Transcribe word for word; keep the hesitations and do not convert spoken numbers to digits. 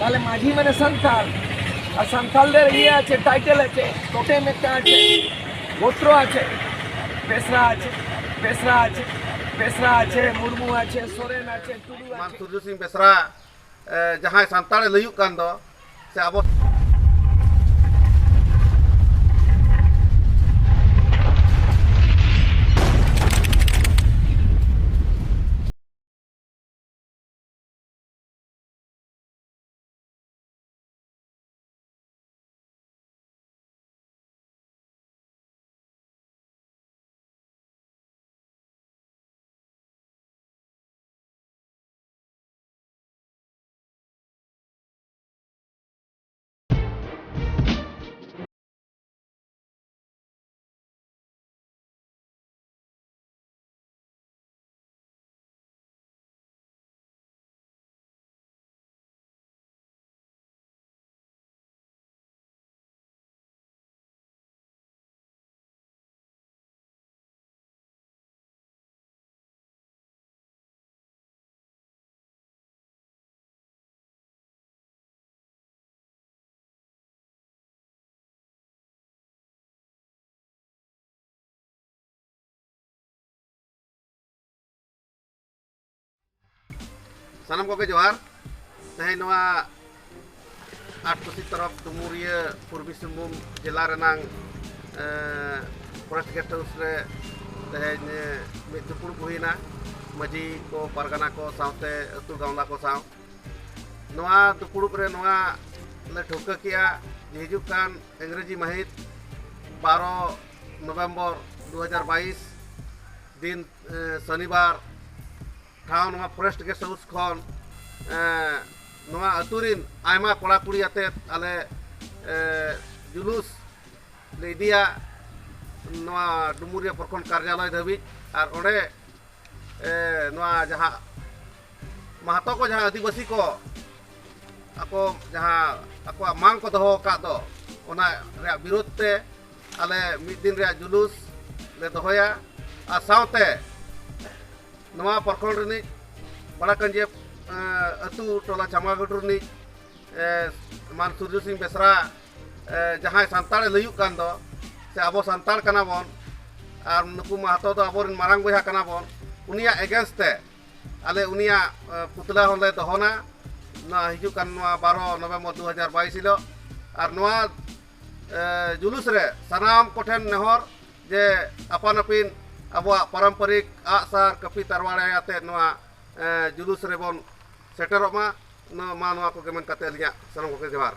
তাহলে মাঝি মানে সান্তাল, আর সান্তালদের ইয়ে আছে, টাইটেল আছে, টোটেম একটা আছে, গোত্র আছে, বেসরা আছে, বেসরা আছে, বেসরা আছে, মুর্মু আছে, সোরেন আছে, ᱴᱩᱰᱩ ᱢᱟᱱ ᱟᱪᱷᱮ᱾ ᱥᱩᱨᱡᱚ ᱥᱤᱝ ᱵᱮᱥᱨᱟ, ᱮ, ᱡᱟᱦᱟᱸᱭ ᱥᱟᱱᱛᱟᱲᱮ ᱞᱟᱹᱭᱩᱜ ᱠᱟᱱ ᱫᱚ, ᱥᱮ ᱟᱵᱚ ᱥᱟᱱᱟᱢ ᱠᱚᱜᱮ ᱡᱚᱦᱟᱨ᱾ ᱛᱮᱦᱮᱧ ᱱᱚᱣᱟ ᱟᱴ ᱠᱩᱥᱤ ᱛᱚᱨᱚᱯ ᱰᱩᱢᱩᱨᱤᱭᱟᱹ ᱯᱩᱨᱵᱤ ᱥᱤᱝᱵᱷᱩᱢ ᱡᱮᱞᱟ ᱨᱮᱱᱟᱝ, ᱮ, ᱯᱷᱚᱨᱮᱥᱴ ᱜᱮᱥᱴ ᱦᱟᱣᱩᱥ ᱨᱮ ᱛᱮᱦᱮᱧ, ᱮ, ᱢᱤᱫ ᱫᱩᱯᱲᱩᱵ ᱦᱩᱭᱮᱱᱟ, ᱢᱟᱹᱡᱷᱤ ᱠᱚ, ᱯᱟᱨᱜᱟᱱᱟ ᱠᱚ ᱥᱟᱶᱛᱮ ᱟᱹᱛᱩ ᱜᱟᱶᱞᱟ ᱠᱚ ᱥᱟᱶ᱾ ᱱᱚᱣᱟ ᱫᱩᱯᱲᱩᱵ ᱨᱮ ᱱᱚᱣᱟ ᱞᱮ ᱴᱷᱟᱹᱣᱠᱟᱹ ᱠᱮᱜᱼᱟ ᱡᱮ ᱦᱤᱡᱩᱜ ᱠᱟᱱ ᱤᱝᱨᱮᱡᱤ ᱢᱟᱹᱦᱤᱛ ᱵᱟᱨᱚ ᱱᱚᱵᱷᱮᱢᱵᱚᱨ ᱫᱩ ᱦᱟᱡᱟᱨ ᱵᱟᱭᱤᱥ ᱫᱤᱱ, ᱮ, ᱥᱚᱱᱤᱵᱟᱨ, ᱴᱷᱟᱶ ᱱᱚᱣᱟ ᱯᱷᱚᱨᱮᱥᱴ ᱜᱮᱥᱴ ᱦᱟᱣᱩᱥ ᱠᱷᱚᱱ, ᱮ, ᱱᱚᱣᱟ ᱟᱹᱛᱩ ᱨᱤᱱ ᱟᱭᱢᱟ ᱠᱚᱲᱟ ᱠᱩᱲᱤ ᱟᱛᱮᱫ ᱟᱞᱮ, ᱮ, ᱡᱩᱞᱩᱥ ᱞᱮ ᱤᱫᱤᱭᱟ ᱱᱚᱣᱟ ᱰᱩᱢᱩᱨᱤᱭᱟᱹ ᱯᱨᱚᱠᱷᱚᱸᱰ ᱠᱟᱨᱡᱟᱞᱚᱭ ᱫᱷᱟᱹᱵᱤᱡ᱾ ᱟᱨ ᱚᱸᱰᱮ, ᱮ, ᱱᱚᱣᱟ ᱡᱟᱦᱟᱸ ᱢᱟᱦᱟᱛᱚ ᱠᱚ, ᱡᱟᱦᱟᱸ ᱟᱹᱫᱤᱵᱟᱹᱥᱤ ᱠᱚ ᱟᱠᱚ ᱡᱟᱦᱟᱸ ᱟᱠᱚᱣᱟᱜ ᱢᱟᱝ ᱠᱚ ᱫᱚᱦᱚ ᱟᱠᱟᱫ ᱫᱚ, ᱚᱱᱟ ᱨᱮᱭᱟᱜ ᱵᱤᱨᱳᱫᱷ ᱛᱮ ᱟᱞᱮ ᱢᱤᱫ ᱫᱤᱱ ᱨᱮᱭᱟᱜ ᱡᱩᱞᱩᱥ ᱞᱮ ᱫᱚᱦᱚᱭᱟ᱾ ᱟᱨ ᱥᱟᱶᱛᱮ ᱱᱚᱣᱟ ᱯᱨᱚᱠᱷᱚᱸᱰ ᱨᱤᱱᱤᱡ ᱵᱟᱲᱟᱠᱟᱧᱡᱤ, ᱮ, ᱟᱹᱛᱩ ᱴᱚᱞᱟ ᱪᱟᱢᱟᱜᱟᱹᱰᱩ ᱨᱤᱱᱤᱡ ᱮ, ᱢᱟᱱ ᱥᱩᱨᱡᱚ ᱥᱤᱝ ᱵᱮᱥᱨᱟ, ᱮ, ᱡᱟᱦᱟᱸᱭ ᱥᱟᱱᱛᱟᱲᱮ ᱞᱟᱹᱭᱩᱜ ᱠᱟᱱ ᱫᱚ, ᱥᱮ ᱟᱵᱚ ᱥᱟᱱᱛᱟᱲ ᱠᱟᱱᱟ ᱵᱚᱱ, ᱟᱨ ᱱᱩᱠᱩ ᱢᱟᱦᱟᱛᱚ ᱫᱚ ᱟᱵᱚᱨᱮᱱ ᱢᱟᱨᱟᱝ ᱵᱚᱭᱦᱟ ᱠᱟᱱᱟ ᱵᱚᱱ, ᱩᱱᱤᱭᱟᱜ against ᱛᱮ ᱟᱞᱮ ᱩᱱᱤᱭᱟᱜ, ᱮ, ᱯᱩᱛᱞᱟᱹ ᱦᱚᱸᱞᱮ ᱫᱚᱦᱚᱱᱟ᱾ ᱱᱚᱣᱟ ᱦᱤᱡᱩᱜ ᱠᱟᱱ ᱱᱚᱣᱟ ᱵᱟᱨᱚ ᱱᱚᱵᱷᱮᱢᱵᱚᱨ ᱫᱩ ᱦᱟᱡᱟᱨ ᱵᱟᱭᱤᱥ ᱦᱤᱞᱳᱜ᱾ ᱟᱨ ᱱᱚᱣᱟ, ᱮ, ᱡᱩᱞᱩᱥ ᱨᱮ ᱥᱟᱱᱟᱢ ᱠᱚᱴᱷᱮᱱ ᱱᱮᱦᱚᱨ ᱡᱮ ᱟᱯᱟᱱ ᱟᱹᱯᱤᱱ ᱟᱵᱚᱣᱟᱜ ᱯᱟᱨᱚᱢᱯᱚᱨᱤᱠ ᱟᱜᱼᱥᱟᱨ, ᱠᱟᱹᱯᱤ, ᱛᱟᱨᱣᱟᱲᱮ ᱟᱛᱮ ᱱᱚᱣᱟ, ᱮ, ᱡᱩᱞᱩᱥ ᱨᱮᱵᱚᱱ ᱥᱮᱴᱮᱨᱚᱜ ᱢᱟ᱾ ᱱᱚᱣᱟ, ᱢᱟ ᱱᱚᱣᱟ ᱠᱚᱜᱮ ᱢᱮᱱ ᱠᱟᱛᱮ ᱟᱹᱞᱤᱧᱟᱜ ᱥᱟᱱᱟᱢ ᱠᱚᱜᱮ ᱡᱚᱦᱟᱨ᱾